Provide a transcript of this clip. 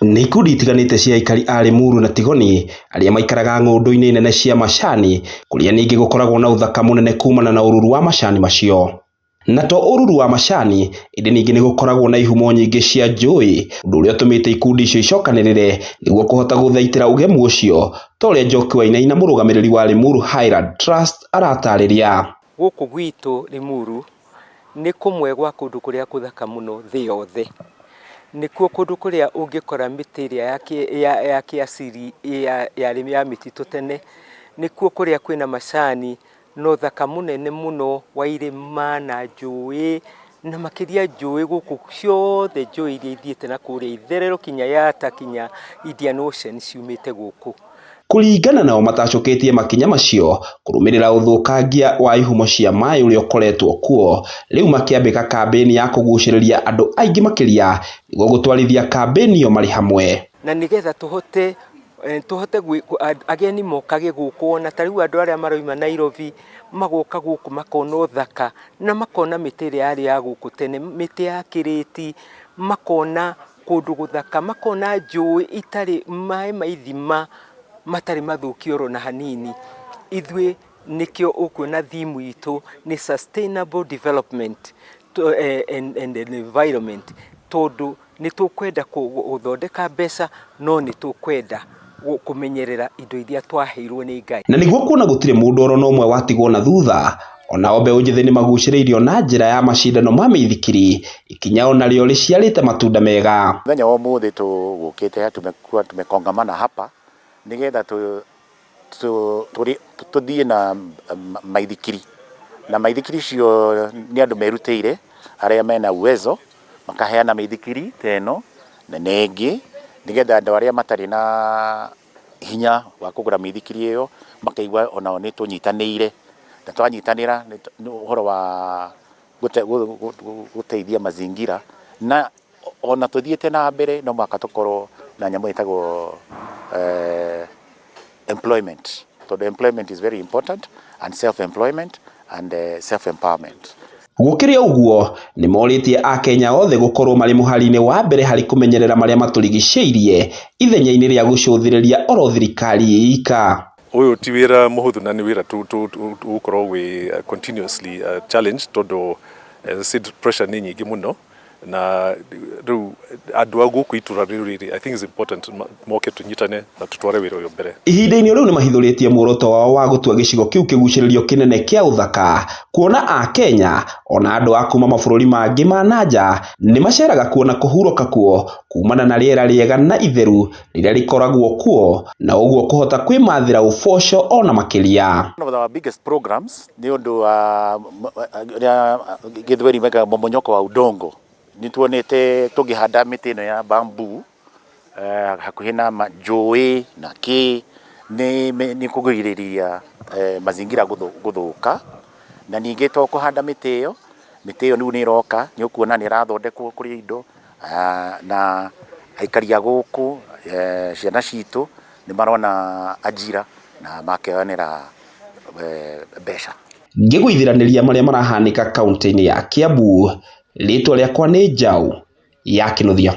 Nĩ ikundi itiganĩte cia aikari a Limuru na Tigoni arĩa maikaraga ng'ũndũ-inĩ nene cia macani kũrĩa ningĩ gũkoragwo na ũthaka mũnene kumana na ũruru wa macani macio. Na to ũruru wa macani ĩndĩ ningĩ nĩ gũkoragwo na ihumo nyingĩ cia njũĩ ũndũ ũrĩa ũtũmĩte ikundi icio icokanĩrĩre nĩguo kũhota gũthaitĩra ũgemu ũcio ta ũrĩa Njoki Wainaina mũrũgamĩrĩri wa Limuru Highland Trust aratarĩria. Gũkũ gwitũ Limuru nĩ kũmwe gwa kũndũ kũrĩa kũthaka mũno thĩ yothe. Nĩkuo kũndũ kũrĩa ũngĩkora mĩtĩ ĩrĩa ya kĩasiri yarĩ ya mĩtitũ tene. Nĩkuo kũrĩa kwĩna macani na ũthaka mũnene mũno wa irĩma na njũĩ, na makĩria njũĩ gũkũ ciothe njũĩ iria ithiĩte na kũrĩa itherero kinya Yatta kinya Indian Ocean ciumĩte gũkũ. Kũringana nao matacũkĩtie makinya macio kũrũmĩrĩra ũthũkangia wa ihumo cia maĩ ũrĩa ũkoretwo kuo rĩu makĩambĩka kambĩni ya kũgucĩrĩria andũ aingĩ makĩria nĩguo gũtwarithia kambĩni ĩyo marĩ hamwe. Na nĩgetha tũhote ageni mokage gũkũ ona ta rĩu andũ arĩa marauma Nairobi magoka gũkũ makona ũthaka na makona mĩtĩ ĩrĩa yarĩ ya gũkũ tene, mĩtĩ ya kĩrĩti, makona kũndũ gũthaka, makona njũĩ itarĩ maĩ ma ithima matarĩ mathũkie oro na hanini. Ithuĩ nĩkĩo ũkuona theme itũ nĩ sustainable development and environment tondũ nĩ tũkwenda gũthondeka mbeca no nĩ tũkwenda kũmenyerera indo iria twaheirwo nĩ Ngai. Na nĩguo kuona gũtirĩ mũndũ oro na ũmwe watigwo na thutha onao mbeũ njĩthĩ nĩ magucĩrĩirio na njĩra ya macindano ma mĩithikiri ikinya onarĩo rĩciarĩte matunda mega. Mũthenya wa ũmũthĩ tũgũkĩte tumekuwa tumekongamana hapa nigetha tuthiĩ na maithikiri na maithikiri icio nĩ andũ merutĩire arĩa mena uwezo makaheana mĩithikiri ta ĩno na ĩngĩ nĩgetha andũ arĩa matarĩ na hinya wa kũgũra mĩithikiri ĩyo makaigua onao nĩ tũnyitanĩire na twanyitanĩra nĩ ũhoro wa gũteithia mazingira na ona tũthiĩte na mbere no mũhaka tũkorwo na nyamũ ĩtagwo employment tondũ employment is very important and self employment and self empowerment. Gũkĩrĩ ũguo nĩ morĩtie akenya othe gũkorwo marĩ mũhari-inĩ wa mbere harĩ kũmenyerera marĩa matũrigicĩirie ithenya-inĩ rĩa gũcũthĩrĩria oro thirikari ĩika. Ũyũ ti wĩra mũhũthũ na nĩ wĩra tũgũkorwo wĩ continuously challenge tondũ as I said pressure nĩ nyingĩ mũno na rĩu andũ a gũkũ itũra rĩu rĩrĩ I think it's important moke tũnyitane na tũtware wĩra ũyũ mbere. Ihinda-inĩ rĩu nĩ mahithũrĩtie muoroto wao wa gũtua gĩcigo kĩu kĩgucĩrĩrio kĩnene kĩa ũthaka kuona akenya ona andũ a kuma mabũrũri mangĩ ma na nja nĩ maceraga kuo na kũhurũka kuo kumana na rĩera rĩega na itheru rĩrĩa rĩkoragwo kuo na ũguo kũhota kwĩmathĩra ũboco ona makĩria. One of our biggest programs nĩ ũndũ wa ũrĩa gĩthweri mekaga momonyoko wa udongo. Nĩ tuonete tũngĩhanda mĩtĩ ĩno ya bamboo hakuhĩ na njũĩ na kĩ nĩ kũgirĩrĩria mazingira gũthũka na ningĩ to kũhanda mĩtĩ ĩyo, mĩtĩ ĩyo rĩu nĩ ĩroka nĩ ũkuona nĩ ĩrathondekwo kũrĩ indo na aikari a gũkũ ciana citũ nĩ marona ajira na makeyonera mbeca. Ngĩgũithiranĩria marĩa marahanĩka kaunti-inĩ ya Kiambu, rĩtwa rĩakwa nĩ Njaũ ya Kĩnuthia.